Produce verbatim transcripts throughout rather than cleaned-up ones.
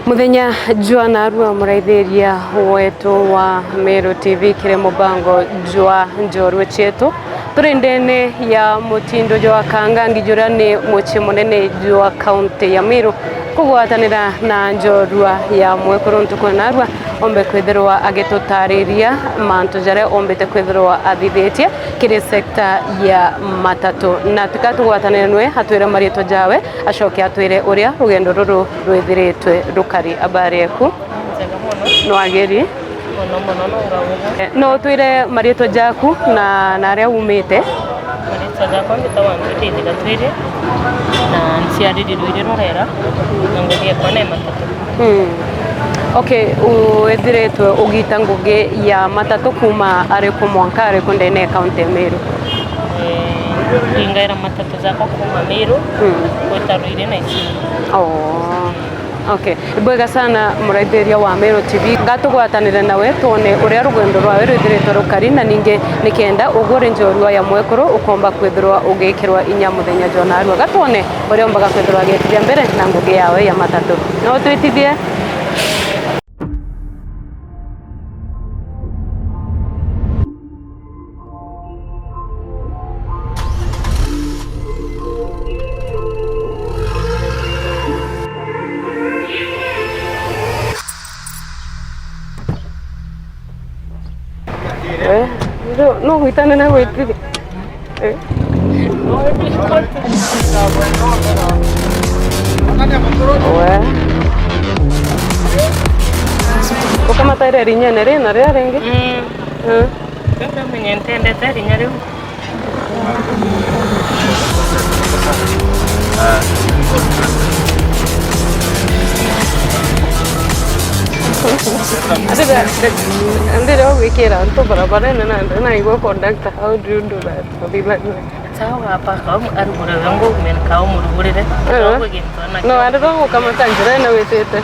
Muthenya jwa narua, muraithiria wetu wa Meru T V kiri mubango jwa njorua cietu. Turi ndene ya mutindo jwa Kangangi, juria ni mucii munene jwa kaunti ya Meru, kugwatanira na njorua ya mwekuru ntuku ya narua, ombe kwithirwa agitutariria mantu jaria ombite kwithirwa athithitie kiri sekta ya matatu. Na tika tugwatanire nwe, atwire mariitwa jawe, acoke atwire uria rugendo ruru rwithiritwe rukari. Habari eku? Njega mono. Nwagiri? Mono mono, nonga ugu. Eh, no utwire mariitwa jaku na, na aria umite? Mariitwa jakwa mbitagwa Judith Gatwiri, na nciariri Ruiri Rurera, na ngugi ekwa ni matatu. Mm. Okay, withiritwe ugita ngugi ya matatu kuma ariku mwanka ariku ndene ya kaunti ya Meru? Eh, ndingaira matatu jakwa kuma Meru, mm, gwita Ruiri na Isiolo. Oh. Okay. Ibwega sana, muraithiria wa Meru T V. Ngatugwatanire nawe twone uria rugendo rwawe rwithiritwe rukari, na ningi nikenda ugwe uri njorua ya mwekuru ukomba kwithirwa ugikirwa inya muthenya jwa narua. Gatwone uria ombaga kwithirwa agitithia mbere na ngugi yawe ya matatu. No twitithie. Eh, no, no gwitana na gwitithia. Eh. We. Ukamata ire rinyene ri na ria ringi? Mm. Eh. Ndamenya ntendete rinya riu. Ati, ndire gwikira antu barabarene na ndinaigua conductor, how do you do that? Sawa, gapaka, arugure we ngo umenka umurugurire. Eh. Ugwe gintu ana. No, ari ro gukamata njira ina witite.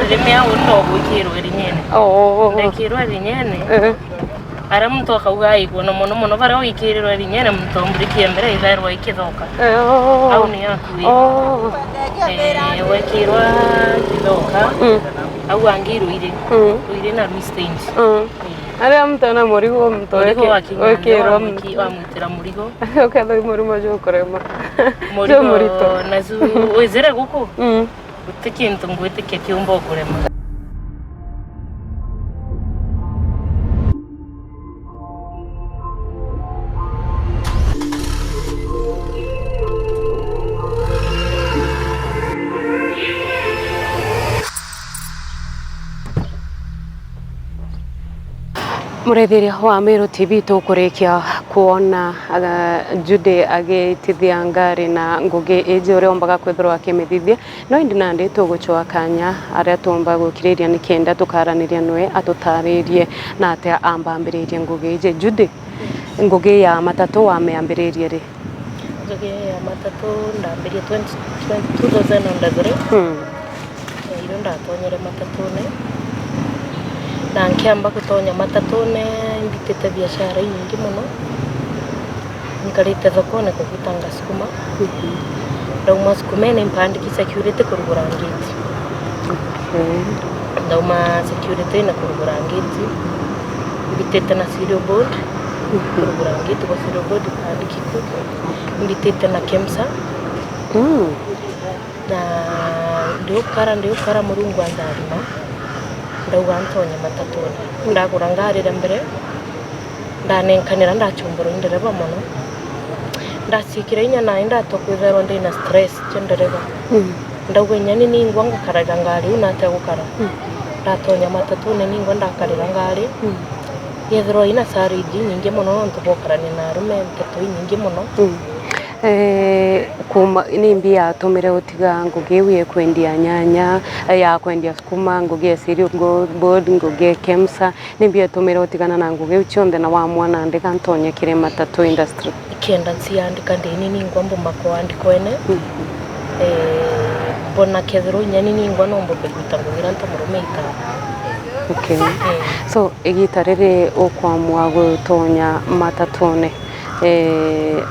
Rimwe au no gwikirwe rinyene. Oh. Ndekirwe rinyene. Eh. Ara muntu akauga aigua na mono mono baria wikirirwe rinyene muntu omburikia mbere ithairwa ikithoka. Eh, oh. Au ni aku ii. Oh. Eh, wekirwa kithoka. Mm. Au angi ruiri. Mm. Ruiri na rwi stage. Mm. Eh. Aria muntu ena murigo, muntu murigo weki-, wa kinyanja wekirwa wamwiki-, wamwitira murigo. Ukethira murimo jukurema. Murigo jumurito. Nacu wizire guku? Mm. Guti kintu ngwitikia kiumba ukurema. Muraithiria wa Meru T V, tukurikia kwona, aga, Judy agitithia ngari na ngugi iji uria ombaga kwithirwa akimithithia. No indi nandi tugucwaa kanya aria tuumba gukiriria nikenda tukaraniria nwe atutaririe na atia ambambiririe ngugi iji. Judy, ngugi ya matatu wamiambiririe ri? Ngugi ya matatu ndambirie twenty, twenty, two thousand and three. Hmm. Eh, irio ndatonyere matatune. Na nkiamba gutonya matatune, imbitite biashara inyingi mono. Nkarite thokone kugitanga sukuma. Mhm. Ndauma sukumene, mpandiki security kurugura ngeti. Okay. Ndauma security na kurugura ngeti, mbitite na serial board, mhm, kurugura ngeti gwa serial board, mpandiki ku. Mbitite na KEMSA. Mm. Na ndiukara, ndiukara, Murungu antharima, ndauga ntonye matatune. Ndagura ngari ria mbere, ndanenkanira, ndachumburwa i ndereba mono. Ndaciikira inya nai ndatwa kwithairwa ndina stress cia ndereba. Mm. Ndauga inya ni ningwa ngakarira ngari iu natia gukara. Mm. Ndatonya matatune ningwa ndakarira ngari. Mm. Yethirwa ina challenge inyingi mono nontu bwokarania na arume, nteto inyingi mono. Mm. Eh, kuma, nimbi yatumire utiga ngugi iu ya kwendia nyanya, eh, ya kwendia sukuma, ngugi ya cereal board, ngugi ya KEMSA? Nimbi yatumire utigana na ngugi iu cionthe na wamua nandi ga ntonye kiri matatu industry? Ikenda nciandika ndini ningwa mbuma kwandikwa ene. Mm. Eh, mbona kethirwa inya ni ningwa no mbumbe gwita ngugi iria nta murume itaga. Okay. Eh. So, igita riri ukwamua gutonya matatune, eh,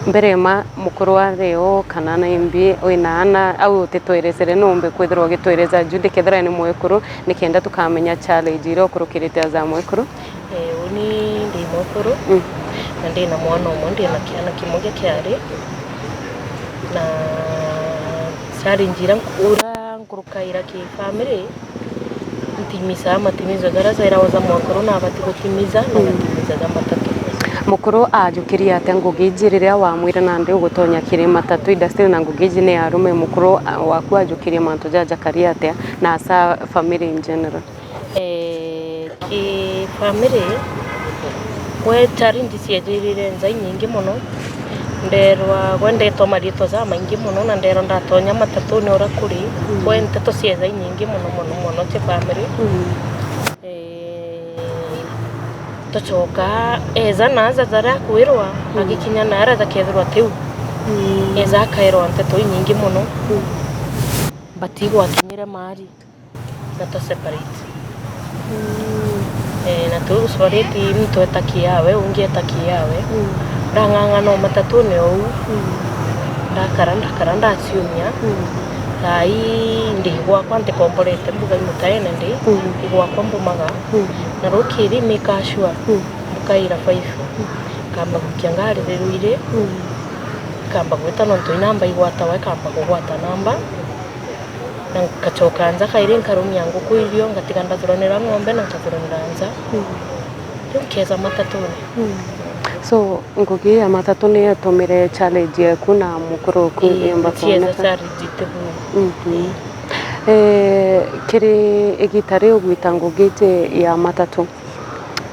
Mbere ma mukuru ari o kana na imbi wina ana au utitweresere, numbi kwithirwa ugitweresa Judy kethira ni mwekuru, nikenda tukamenya challenge iria ukurukirite aza mwekuru. Eh, uni ndi mwekuru, Mm. na ndi na mwana umwe, ndi na kiana kimwe gia kiari, na challenge iria nk-, uria nkurukaira ki family, ntimisaa matimizo jaria jairagwa ja mwekuru na abati gutimiza, na Mm. ngatimiza ja matatu. Mukuru ajukirie atia ngugi iji riria wamwire nandi ugutonya kiri matatu industry na ngugi iji ni arume? Mukuru, a, waku ajukirie mantu jaja jakari atia, na asa family in general? Eh, ki family, gwe challenge ciejirire nja inyingi mono. Nderwa, gwe ndetwa mariitwa jamaingi mono, na nderwa ndatonya matatune uria kuri, Mm. gwe nteto cieja inyingi mono, mono, mono, cia family. Mm. Eh, tucoka eja na aja jaria akwirwa, Mm. agikinya na aria jakethirwa tiu. Mm. Eja akairwa nteto inyingi mono. Mm. But igwakinyire mari, na twa separate. Mm. Eh, na twi separate, muntu eta kiawe, ungi eta kiawe. Mm. Ndang'ang'ana o matatune ou. Mm. Ndakara, ndakara, ndaciumia. Mm. Thaa ii ndi gwakwa ntikomborete mbuga imutaene ndi. Mm. Ndi gwakwa mbumaga. Mm. Na rukiri make sure Mm. mbukaira five. Mm. Nkamba gwikia ngari riu iri. Mm. Nkamba gwita nontu i namba igwatawa, ikamba kugwata namba. Na ngacoka nja kairi nkarumia nguku irio, ngatiga ndathuranira ng'ombe na nkathuranira nja. Mm. Riu nkeja matatune. Mm. So, ngugi ya matatu ni yatumire challenge yaku na mukuru oku Ii, yomba nchieza kuoneka? Challenge ite buu. Mhm. Ii. Eh, kiri igita riu gwita ngugi iji ya matatu,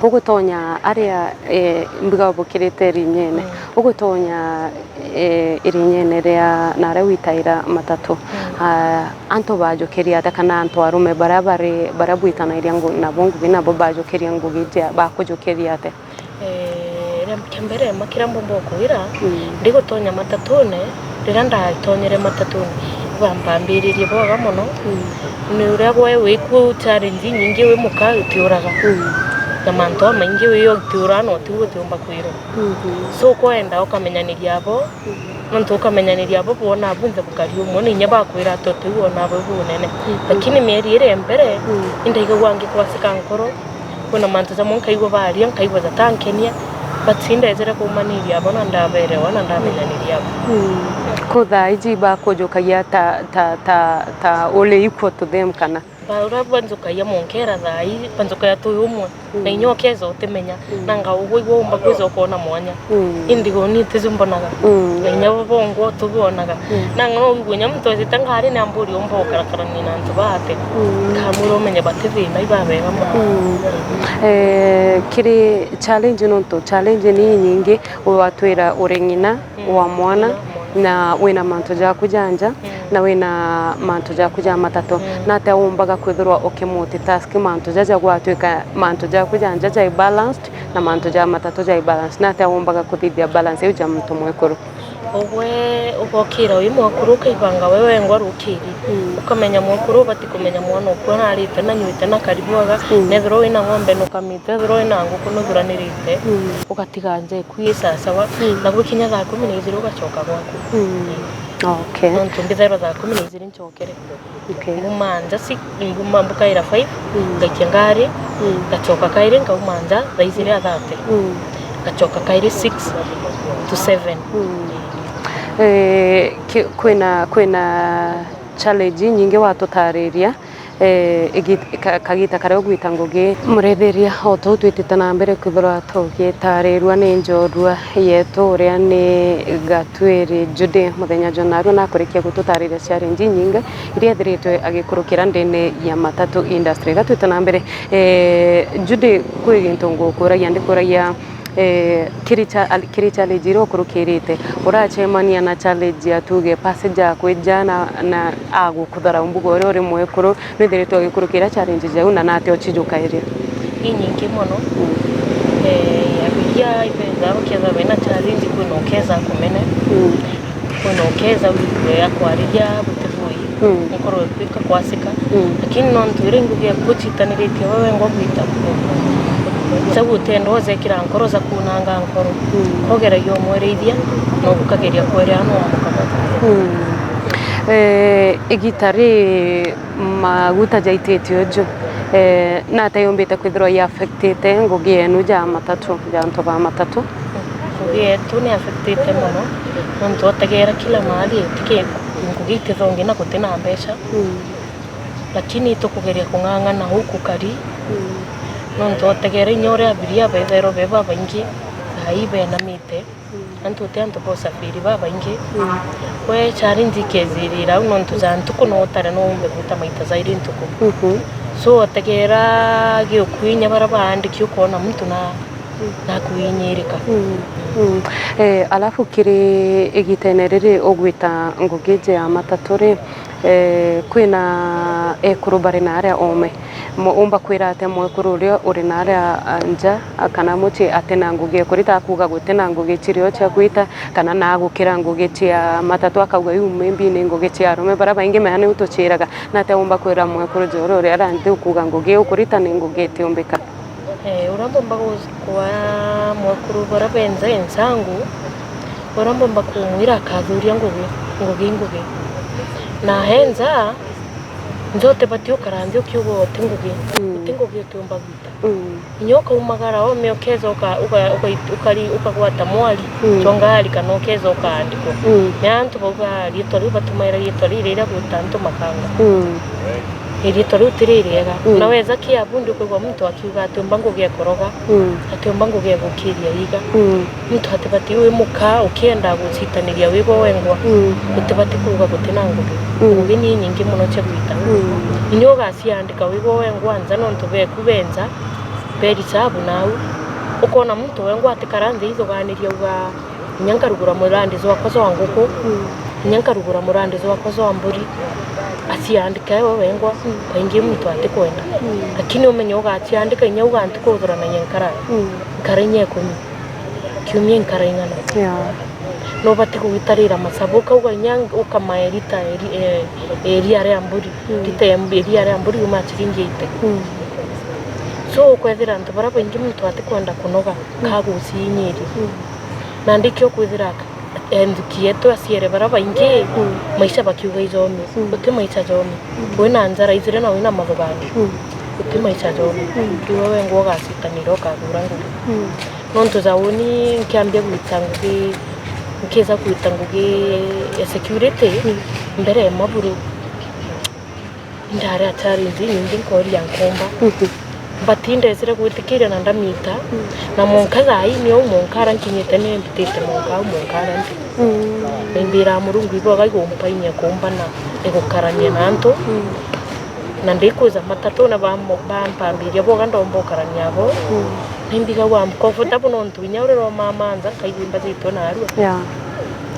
ugutonya aria, eh, mbuga ubukirite rinyene, Mm. ugutonya, eh, irinyene ria naria witaira matatu, Mm. ah, antu bajukiria atia, kana antu arume baria bari, baria bwitanairia ngu-, nabo ngugi, nabo bajukiria ngugi iji, bakujukiria atia? Eh, ria, kia mbere ma kiria mbumba ukwira, Mm. ndigutonya matatune, riria ndatonyere matatune, bampambiririe bwega mono. Mm. Ni uria gwe wikua challenge inyingi wi muka utiuraga. Mm. Na mantu jamaingi wi utiuraga na utiu utiumba kwirwa. Mhm. So, kwenda ukamenyaniria abo, Mm. nontu ukamenyaniria abo bwona bunthe bukari umwe, na inya bakwira ati utiu wona abo bunene. Mhm. Lakini mieri iri ya mbere, Mm. indaigagua ngikwasika nkoro, kwina mantu jamwe nkaigua baria, nkaigua jatankenia, but indejere kumaniria abo na ndaberewa na ndamenyaniria abo. Mm. Ku thaa iji bakujukagia ta, ta, ta, ta uri equal to them kana? Ba-, uria banjukagia monkera thaa ii, banjukagia twi umwe. Mm. Na inya ukeza utimenya, Mm. na nga ugwe igwe umba kwija ukona mwanya. Mm. Indi go ni tiju mbonaga. Mm. Na inya bo bongwa tubonaga. Mm. Na nga no wigwe inya muntu ejite ngari ni amburi umba ukarakarania na antu bate. Mm. Kamwira umenye bati thina ibabega mono. Mm. Eh, kiri challenge nontu challenge ni inyingi, watwira uri ng'ina Mm. wa mwana, Ng'ina wa mwana. na wina mantu jaku ja nja, Mm. na wina mantu jaku ja matatu. Mm. Natia umbaga kwithirwa ukimultitask mantu jaja gwatwika mantu jaku ja nja jai balanced na mantu ja matatu jai balanced? Natia umbaga kuthithia balance iu ja muntu mwekuru? Ugwe ugokira wi mwekuru, ukaibanga we wengwa rukiri. Mm. Ukamenya mwekuru ubati kumenya mwana uku narite na nywite na karibu aga. Mm. Nethirwa wina ng'ombe nukamite, ethirwa wina nguku nuthuranirite, Mm. ugatiga nja eku i sasawa. Mm. Na gwikinya thaa kumi na ijiri ugacoka gwaku. Mm. Okay. Nontu mbithairwa thaa kumi na ijiri ncokere. Okay. Mbuma nja si-, mbuma mbukaira five, Mm. ngaikia ngari, Mm. ngacoka kairi ngauma nja thaa ijiri a thirty. Mm. Ngacoka kairi six to seven. Mm. Eh, ki-, kwina, kwina challenge inyingi watutariria, eh, igi-, ka-, kagita karia ugwita ngugi. Murethiria, o tou twitite na mbere kwithirwa tugitarirua ni njorua yetu uria ni Gatwiri Judy, muthenya jwa narua nakurikia gututariria challenge inyingi iria ethiritwe agikurukira ndene ya matatu industry. Iga twite na mbere, eh, Judy, kwi gintu ngukuragia, ndikuragia, eh, kiri cha-, al-, kiri challenge iria ukurukirite, uracemania na challenge ya tuge passenger akwija na, na agukutharau mbuga uria uri mwekuru, nwithiritwe ugikurukira challenge jau na natia ucijukairia? Inyingi mono. Mm. Eh, abiria ibetha baketha bena challenge, kwina ukeza kumene. Mm. Kwina ukeza wigue akwariria buti bui. Mm. Nkorwe kwika kwasika. Mm. Lakini nontu iria ngugi yaku ucitaniritie we wengwa gwita, Jau utenda ujekira nkoro ja kunanga nkoro. Mm. Kogeragia umwereithia, na ukageria kwerera no wamukamata. Mm. Eh, igita ri maguta jaititio ju, eh, nata yumbite kwithirwa i affectite ngugi yenu ja matatu, ja antu ba matatu? Ngugi yetu ni affectite mono, nontu utegera kila mahali, tiki ngugi itithongi na gutina mbeca. Mm. Lakini tukugeria kung'ang'ana uu kukari, mm, nontu utegera inya uria abiria bethairwa be babaingi, thaa ii benamite, mm, antu uti antu ba usafiri babaingi. Mm. We challenge ikethirira au, nontu ja ntuku no utare no umbe gwita maita jairi ntuku. Mhm. So utegera giukwinya bara baandiki ukoona muntu na, mm, na kwinyirika. Mm. Mm. Eh, alafu kiri igitene riri ugwita ngugi ja matatu ri, eh, kwina ekuru bari na aria ome. Mo-, umba kwira atia mwekuru uria uri na aria, ah, nja, ah, kana mucii atina ngugi? Ekurita akuuga gutina ngugi cirio cia gwita, kana na agukira ngugi cia matatu, akauga, "Iu maybe ni ngugi cia arume baria baingi." Mea niu tuciraga. Natia umba kwira mwekuru ja uria uri aria nthi ukuuga ngugi iu ukurita ni ngugi itiumbika? Eh, uria mbomba gu-, kwaa mwekuru baria be nja e nsangu, uria mbomba kumwira akathuria ngugi, ngugi, ngugi. Na e nja, nja utibati ukara nthi ukiuga uti ngugi, mm, uti ngugi utiumba gwita. Mm. Inya ukaumagara ome, ukeza uka-, uka-, uka-, ukari-, ukagwata mwari, mm, jwa ngari kana ukeza ukaandikwa. Mm. Ni antu bauga riitwa riu, batumaira riitwa riria gwita antu makanga. Mm. Iriitwa riu ti ririega. Mm. Na weza Kiambu, ndi ukwigua muntu akiuga atiumba ngugi e kuroga, mm, atiumba ngugi e gukiria iga. Mm. Muntu atibati wi muka ukienda gucitaniria wigwe wengwa. Mm. Utibati kuuga gutina ngugi. Mm. Ngugi ni inyingi mono cia gwita. Mm. Inya ugaciandika wigwe wengwa nja, nontu beku be nja, be reserve nau. Ukoona muntu wengwa atikara nthi ithuganiria uga, inya nkarugura murandi jwakwa jwa nguku, mm, inya nkarugura murandi jwakwa jwa mburi, aciandika ewe wengwa, mm, kaingi muntu atikwenda. Mm. Lakini umenye ugaciandika inya uga ntuku uthuranagia nkara, mm, nkara inya ikumi, kiumia inkara ing'ana. Yeah. No ubati kugitarira macabu, ukauga inya ukamae rita eri-, eh, eria ria mburi, mm, rita ya mb-, eria ria mburi uma ciringi eighty. Mm. So, ukwethira antu baria baingi muntu atikwenda kunoga, mm, kagucinyiria. Mm. Na ndikio kwithira aka-, enthuki yetu aciere baria baingi, mm, maisha bakiuga ijomi. Mm. Guti maisha jomi. Mm. Wina njara ijiri na wina mathuganio. Mm. Guti maisha jomi. Mm. Kiuga wengwa ugacitanira ukathura ngugi. Mm. Nontu ja uni nkiambia gwita ngugi, nkija gwita ngugi ya security, mm, mbere ya maburu. Indari a challenge inyingi nkooria nkomba. Mhm. But indesire gwitikiria na ndamita, mm, na mwanka thaa ii ni au mwanka ara nkinyite ni mbitite mwanka au mwanka ara ndi. Mm. Na imbiraga Murungu iboga igumpainia kumbana igukarania na antu. Mm. Na ndikwija matatune bamo-, bampambiria boga ndomba ukarania abo. Mm. Na imbigagua I'm comfortable nontu inya uria rwa mama nja nkaigua imbajitwe narua. Yeah.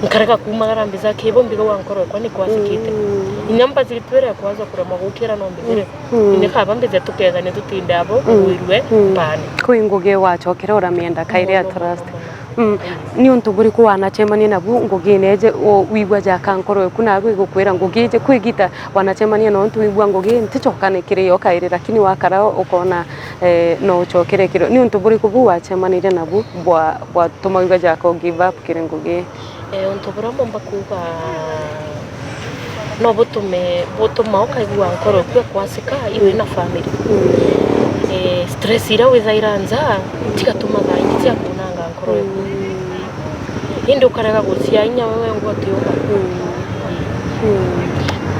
Nkarega kumagara mbica kibo, mbigagua nkoro ekwa ni kwacikite. Mm. Inya mbajitwe iria kwaja kuremwa gukira no mbithire. Mm. Inya kaba mbice tukethania tutinde abo, mm, wirue, mm, mbane. Kwi ngugi wacokire uramienda kairi at last. Mono, mono, mono. Mm. Ni untu buriku wanacemania nabu ngugine iji u-, wigua jaka nkoro eku nabu igukwira ngugi iji? Kwi gita wanacemania na untu wigua ngugi nticokane kiri yo kairi, lakini wakara ukona, eh, no ucokere kiri yo. Ni untu buriku bu wacemanirie nabu bwa, bwatuma wigua jaka u give up kiri ngugi? Eh, untu buria mbomba kuuga no butume, butuma ukaigua nkoro eku ekwacika, iwe na family. Mm. Eh, stress iria withaira nja, cigatuma thaa ingi cia kunanga nkoro eku. Mm. Indi ukarega gucia inya we wengwa utiumba. Mm. Mm.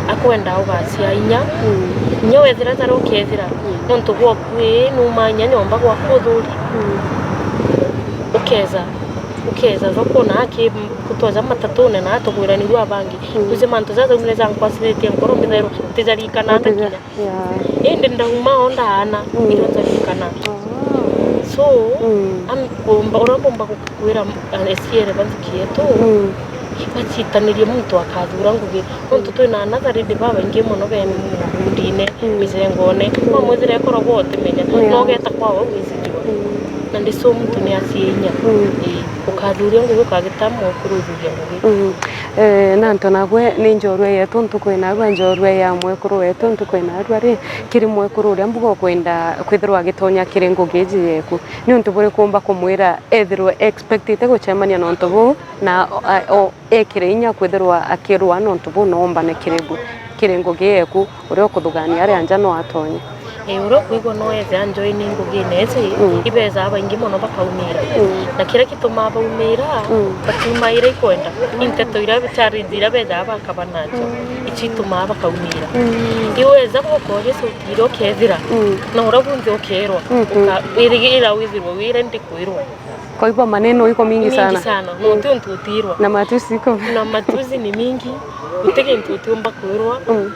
Akwenda ugacia inya. Mm. Inya wethira jara ukethira, mm, nontu bwoku ii numa inya nyomba gwaku uthuri. Mm. Ukeza, ukeza thoko na aki gutwaja matatune na atugwiranirua abangi. Mm. Uzi mantu jaja umire jankwacithitie nkoro mbithairwa ntijarikana ntakinya. Yeah. Indi ndauma o ndaana, mm, irio njarikana. Oh. So, mm, am-, kumba, uria mbomba gukwira, ah, esiere ba nthuki yetu, mm, ibacitanirie muntu akathura ngugi. Nontu twina another lady babaingi mono be mugundine, mm, micengone. Mm. Wamwithira ikoragwo utimenya. Yeah. No ugeta kwawe ugicitiwa. Mm. Na ndi so muntu ni acie inya. Mm. Ii, ukathuria ngugi ukagita mukuru uthuria ngugi. Mm. Eh, na antu nagwe ni njorua yetu ntuku inarua, njorua ya mwekuru wetu ntuku inarua ri, kiri mwekuru uria mbuga ukwenda kwithirwa agitonya kiri ngugi iji yeku, ni untu buriku umba kumwira ethirwe expectite gucemania na untu buu, na, a, o, ekire inya kwithirwa akirua na untu buu noombane kiri bu-, kiri ngugi yeku, uria ukuthugania aria nja no atonye. Ii, uria ukwigua no ethira njoini ngugine iji, mm, ibethaa baingi mono bakaumira. Mm. Na kiria gitumaa baumira, mm, batiumaira ikwenda. Ni nteto iria, challenge iria bethaa bakaba nacio, mm, icio itumaa bakaumira. Mm. Iweza gukoria sauti iria ukethira, mm, na uria bunthe ukerwa, mm-hmm, uka-, wirigira withirwe wire ndi kwirwa. Kwa hivyo maneno iko mingi sana. Mingi sana. Mm. Nontu untu utirwa. Na matusi iko. Na matusi ni mingi. Guti gintu utiumba kwirwa. Mm.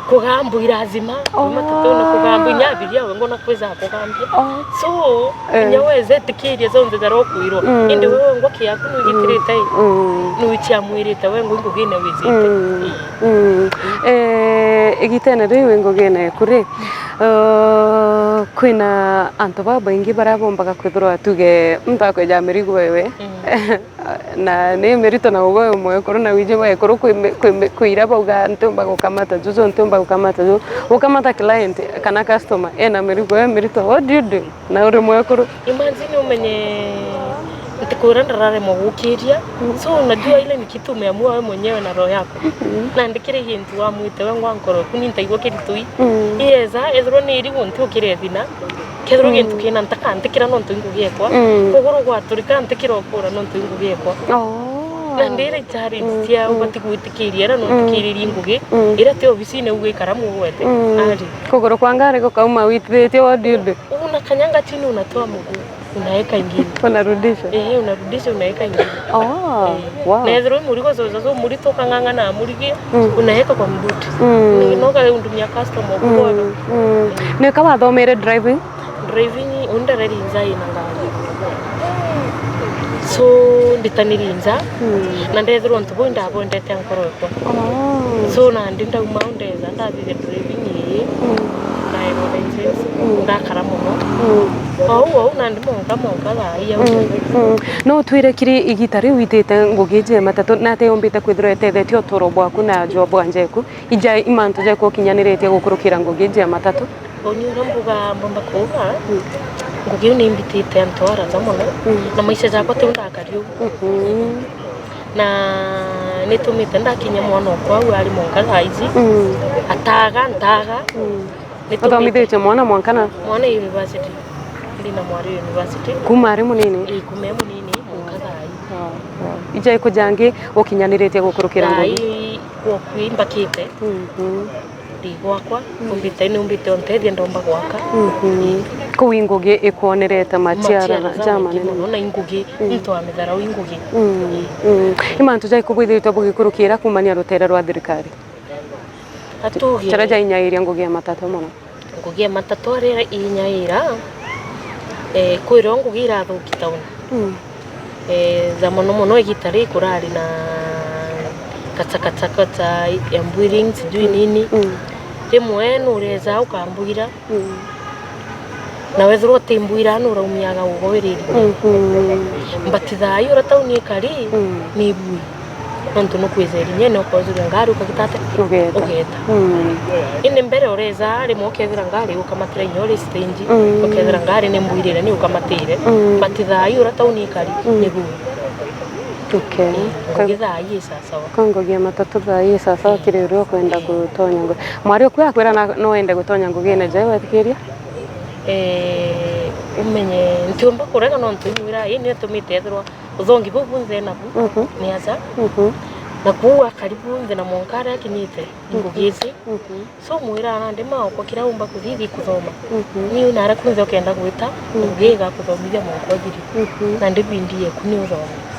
Kugambwa i lazima. Oh. Kuma tutu na kugambwa inya abiria wengwa na kwija kugambia. Oh. So, eh, inya weza itikiria jonthe jaria ukwirwa. Mm. Indi wewe wengwa kiaku nuigikirite i. Mm. Nuichiamwirite wengwa i ngugine wijite. Mm. Ii. Mm. Eh, igitene riu wi ngugine eku ri, eh, kwina antu babaingi baria bombaga kwithirwa tuge muntu akweja mirigo wewe. Mm. Na ni mirito na ugwe wi mwekuru na wiji mwekuru kwi mi-, kwi mi-, kwi iria bauga ntiumba gukamata juju, ntiumba gukamata juju. Gukamata client kana customer ena mirigo ya mirito, what do you do? Na uri mwekuru. Imagine umenye ntikwira ndararemwa gukiria. Mm. So unajua ile ni kitu umeamua wewe mwenyewe na roho yako. Mm. Na ndikiri gintu wamwite we ngwa nkoro yaku ni ntaigua kiritui. Mm. Iyeza ethirwa ni irigu nti ukire thina. Kethirwa, mm, gintu kina ntaka ntikira nontu i ngugi ekwa. Mm. Kuguru gwaturika ntikira ukura nontu i ngugi ekwa. Oh. Na ndiri challenge, mm, cia, mm, ubati gwitikiria era, mm, nontu kiririe ngugi, mm, iria ti obisine ugwikara mugwete. Mm. Ari. Kuguru kwa ngari gukauma witithitie, what do you do? Unakanyanga chini, unatoa mguu, unaweka ingine. Unarudisha? Eh, unarudisha, unaweka ingine. Oh, eh, wow. Na ethirwa i murigo zoza zo murito ukang'ang'ana amurigie, mm, unaweka kwa mbuti. Mm. Ni noga undumia customer, mm, ukuona. Mm. Ni ka wathomere driving? Driving, uni ndareri nja ina ngari. So, nditaniri nja, mm, na ndethirwa untu buu ndabwendete nkoro ekwa. Oh. So, nandi ndauma au ndeza, ndathithia driving ii, mm, ndaerwa license, mm, ndakara mono. Mm. Ou, ou, nandi monka, monka thaa ii au. Mm, mm. No utwire kiri igita riu witite ngugi iji ya matatu, na ate yumbite kwithirwa etethetie uturo bwaku na jwa bwa nja eku? Ija i mantu jaku ukinyaniritie gukurukira ngugi iji ya matatu? Uni uria mbuga, mbomba kuuga, mm, ngugi iu ni imbitite antu araja mono, mm, na maisha jakwa tiu ndakari uu. Mhm. Na nitumite ndakinya mwana okwa au ari monka thaa iji, mm, ataga, ntaga. Mm. Nitumite. Uthomithitie mwana mwanka na? Mwana university. Ndi na mwari university. Kuma ari munini? Ii, kuma e munini, monka thaa ii. Wow, wow. Ija ikujangi ukinyaniritie gukurukira ngugi? Thaa ii, gwoku imbakite. Mhm. Ndi gwakwa, mm, umbite, ni umbite ontethia ndomba gwaka. Mhm. Ii. Kuu i ngugi ikwonerete maciara, maciara ja, ja manene mono, na i ngugi, mm, into wa mitharau i ngugi. Mm, ii, mm. I mantu jaiku bwithiritwe bugikurukira kumania rutere rwa thirikari? Atuge. Jaria jainyairia ngugi ya matatu mono? Ngugi ya matatu aria inyaira, eh, kwirwa ngugi irathuki tauni. Mm. Eh, ja mono mono igita ri kurari na kacha kacha kacha ya mbwiring sijui, mm, nini. Mm. Rimwe nureja ukambwira. Mm. Na wethirwa utimbwira nuraumiaga ugwe wiriri. Mm, mm. But thaa ii uria tauni ikari, mm, ni bui. Nontu nukwija irinyene ukoojurua ngari ukagita atia? Ugeeta. Ugeeta. Mm. Indi mbere ureja rimwe ukethira ngari ukamatira inya uri stage, mm, ukethira ngari ni mbwirire ni ukamatire. Mm. But thaa ii uria tauni ikari, mm, ni bui. Okay. Ii, ngugi thaa ii i sasawa. Kwa ngugi ya matatu thaa ii i sasawa, ii, kiri uria ukwenda, ii, gutonya ngugi. Mwari oku akwira na, no wende gutonya ngugine jai wethikiria? Eh, umenye, ntiumba kurega nontu imwira, ii niyo itumite ethirwa uthongi buu bunthe nabu, mhm, ni aja. Mhm. Na kuu akari bunthe na mwanka aria akinyite, mhm, ngugi ici. Mhm. So mwira nandi maokwa kiria umba kuthithi kuthoma. Mhm. Ni u naria kunthe ukenda gwita, mhm, ngugi igakuthomithia mwanka uthiri. Mhm. Nandi bindi yeku ni uthome.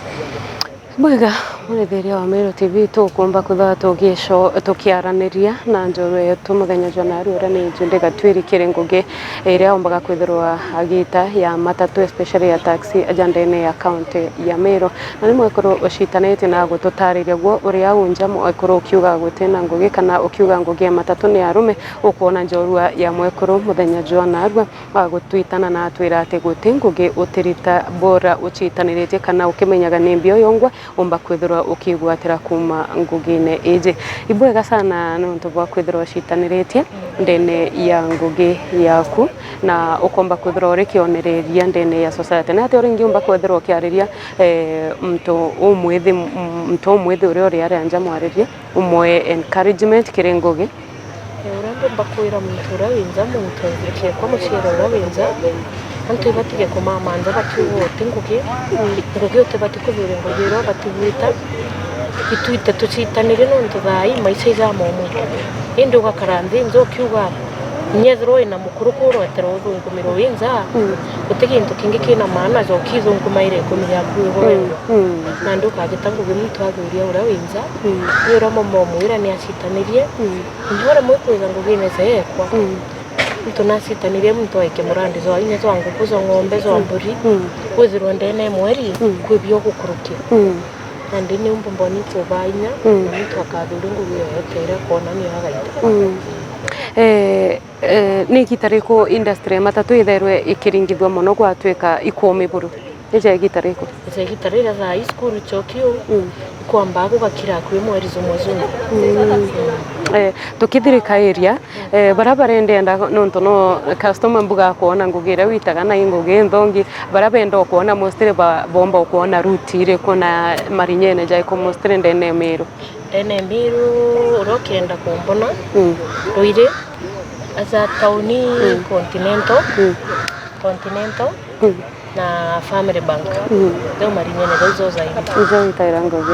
Bwega, murithiria wa Meru T V, tukumba kwithirwa tugico-, tukiaraniria na njorua yetu muthenya jwa naarua uria ni Judy Gatwiri kiri ngugi iria ombaga kwithirwa agita ya matatu, especially ya taxi, aja ndene ya county ya Meru. Na ni mwekuru ucitanitie na gututariria guo uria unja mwekuru ukiuga gutina ngugi kana ukiuga ngugi ya matatu ni arume, ukwona njorua ya mwekuru muthenya jwa naarua. Agutwitana na atwira ati guti ngugi utirita bora ucitaniritie kana ukimenyaga ni mbio yongwa umba kwithirwa ukigwatira kuuma ngugine iji. Ibwega sana nontu bwa kwithirwa ucitaniritie ndene ya ngugi yaku, na ukomba kwithirwa uri kionereria ndene ya society. Ni atia uringiumba kwithirwa ukiariria, eh, muntu umwithi, muntu umwithi uria uri aria nja mwaririe, umwe encouragement kiri ngugi? Ee, uria mbumba kwira muntu uria wi nja, muntu ekiekwa muciari uria wi nja, antu ibatige kumama nja bakiuga uti ngugi, ngugi utibati kuthuria ngugi iria ubati gwita. Itwite tucitanirie nontu thaa ii maisha ijamomo. Indi ugakara nthi nja ukiuga, kinya ethirwa wina mukuru kuu urwetera uthungumiro wi nja, guti gintu kingi kina maana ja ukithungumaira ikumi riaku igwe wendwa. Nandi ukagita ngugi muntu athuria uria wi nja, ni uria mama umwira ni acitanirie. Inya uria mukwiga ngugine ja ekwa, muntu nacitanirie muntu aike murandi jwa inya jwa nguku, jwa ng'ombe, jwa mburi, kwithirwa ndene ya mweri kwi bio gukurukia. Nandi niu mbumba ni kuba inya, na muntu akathura ngugi yoyote iria akwona niyo agaita. Eh, eh, ni igita riku industry ya matatu ithairwe ikiringithua mono gwatwika ikumi buru? Ni ja igita riku? Ja igita riria thaa ii cukuru cio kiu ikwambaa gugakira akui mweri jumwe jumwe. Eh, tukithirikairia, eh, baria barendenda nontu no customer mbuga akwona ngugi iria witaga na i ngugi nthongi, baria benda ukwona mostly ba-, bomba ukwona route iriku na marinyene jaiku mostly ndene ya Miru? Ndene ya Miru, uria ukienda kumbona, Ruiri, aja tauni, Continental, Continental, na Family Bank. Jau marinyene jau jo zaidi. Ijo itaira ngugi.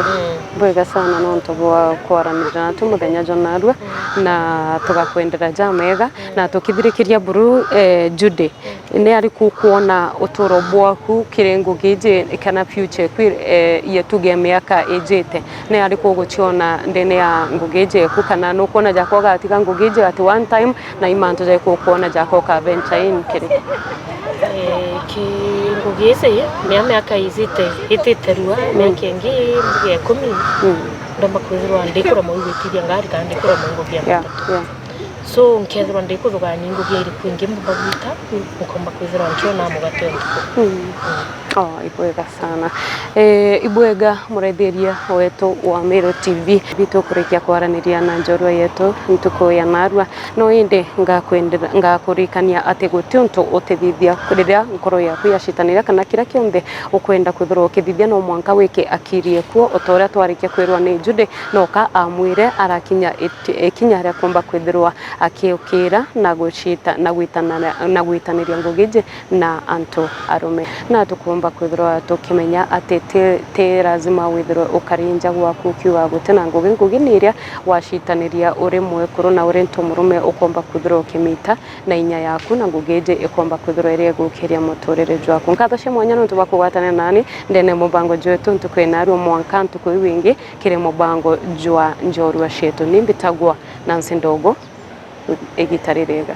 Bwega sana nontu bwa kwaraniria natu muthenya jwa narua, na tugakwendera jamega, na tukithirikiria buru, eh, Judy, ni ariku ukwona uturo bwaku kiri ngugi iji kana future eku, eh, ya tuge miaka ijite? Ni ariku uguciona ndene ya ngugi iji eku, kana nukwona jakwa ugatiga ngugi iji at one time, na i mantu jaiku ukwona jakwa uka venture in kiri? Eh, ki ngugi iji, mia miaka ijite, itite rua, miaka ingi mbuge ikumi, ndomba kwithirwa ndikuremwa igwitithia ngari kana ndikuremwa ngugi ya matatu. So, nkethirwa ndikuthugaania ngugi iriku ingi mbumba gwita, nkomba kwithirwa nkiona mugate o ntuku. Oh, ibwega sana. Eh, ibwega murethiria wetu wa Meru T V. Bitukurikia kwaraniria na njorua yetu ntuku ya narua. No indi ngakwendera, ngakurikania ati guti untu utithithia riria nkoro yaku yacitaniria kana kiria kionthe ukwenda kwithirwa ukithithia, no mwanka wike akiri ekuo, o ta uria twarikia kwirwa ni Judy, noka amwire arakinya iti-, ikinya ria kumba kwithirwa akiukira na gucita-, na gwitana-, na gwitaniria ngugi iji na antu arume. Na tukumba kwithirwa tukimenya ati ti, ti lazima withirwe ukari nja gwaku ukiuga guti na ngugi. Ngugi ni iria wacitaniria uri mwekuru na uri ntu murume, ukomba kwithirwa ukimita na inya yaku, na ngugi iji ikomba kwithirwa iri igukiria muturire jwaku. Nkatho cia mwanya nontu bwa kugwatania nani ndene mubango jwetu ntuku ina rua mwanka ntuku iu ingi kiri mubango jwa njorua cietu. Ni mbitagwa Nancy Ndogo, igita ririega.